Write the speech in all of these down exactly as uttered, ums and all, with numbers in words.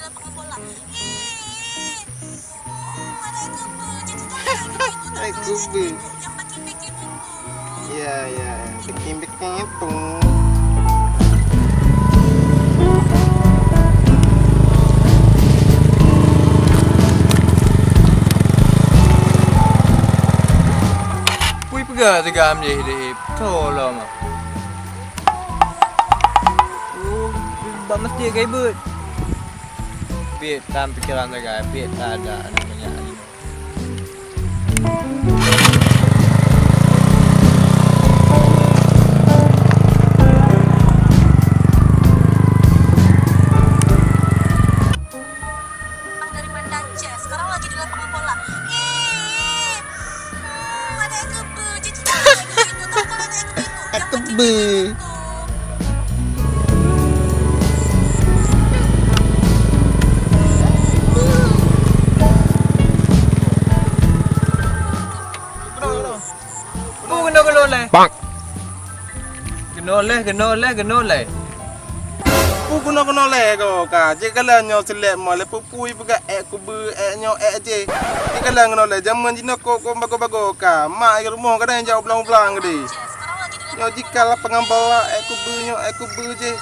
Ai kubu. Ya, ya, bikin-bikin itu. Pui peugah teuga am jih di tolong. Oh, bak masjid kai beut. Biet tam pikiran teuga, biet tak ada anak banyak lagi. Dari Banda Aceh, sekarang lagi di lapangan bola. Eh, hmm, ada yang kebe, jadi tak ada yang kebe. Yang penting Kebe. Peue keunoe-keunoe lé? Bang. Keunoe lé, keunoe lé, keunoe lé. Peue keunoe-keunoe lé ko ka? Jeuet kalon nyoe seulek mo lé peupui peugah ék kubeue, ék nyoe, ék jéh. Jeuet kalon keunoe lé, jamén jinoe kok, kok bagoe-bagoe ka. Mak i rumoh kadang jak ublang-ublang geude. Nyoe jika lapangan bola, ék kubeue nyoe, ék kubeue jéh.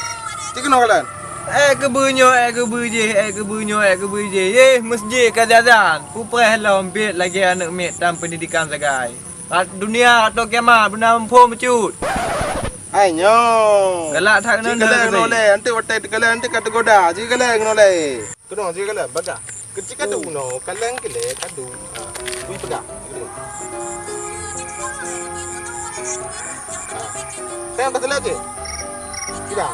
Jeuet keunoe kalon. Ék kubeue nyoe, ék kubeue jéh, ék kubeue nyoe, ék kubeue jéh. Yeh, masjid ka azan. Kupreh lom biet lagée aneuëk miet tam peundidikan sagai. Kat dunia atau kiamat beuna muphom bacut. Hai nyoe. Galak that keunoe. Jeuet kalon keunoe lé, anteuk watée teukalon anteuk ka teugoda. Jeuet kalon keunoe lé. Keunoe jeuet kalon bagah. Keuci kadu keunoe, kalon keu lé kadu. Bui peugah. Kan pasal aja. Tidak.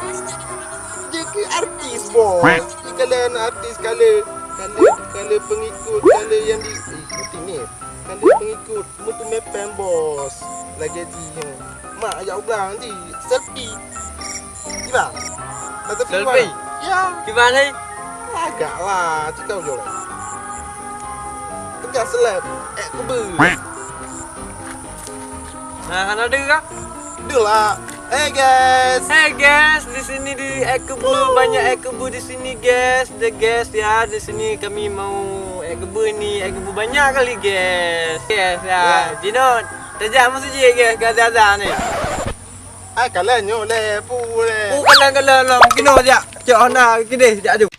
Jeuet keu artis bos. Jeuet kalon artis kale, kale, kale pengikut, kale yang di, eh, artis ni. Kale pengikut. Meuteumé péng bos. Lagée jih nyoe. Mak jak ublang jih. Selfie. Kiban? Nak selfie? Selfie? Kiban? Ya. Kiban hai? Agak lah, cit kau jolai. Tegas seleb. Ék kubeue. Nah, hana deuh kah? Deuh lah. Hey guys. Hey guys, di sini di ék kubeue, banyak ék kubeue di sini guys. Deh guys ya, di sini kami mau ék kubeue ni, ék kubeue banyak kali guys. Guys ya, ya. Jinoe tajak masjid guys, ka azan ni. Ai kalon nyoe lé, pu lé. Pu kalon-kalon lom, keunoe jak. Cok hana keudeh jak aju.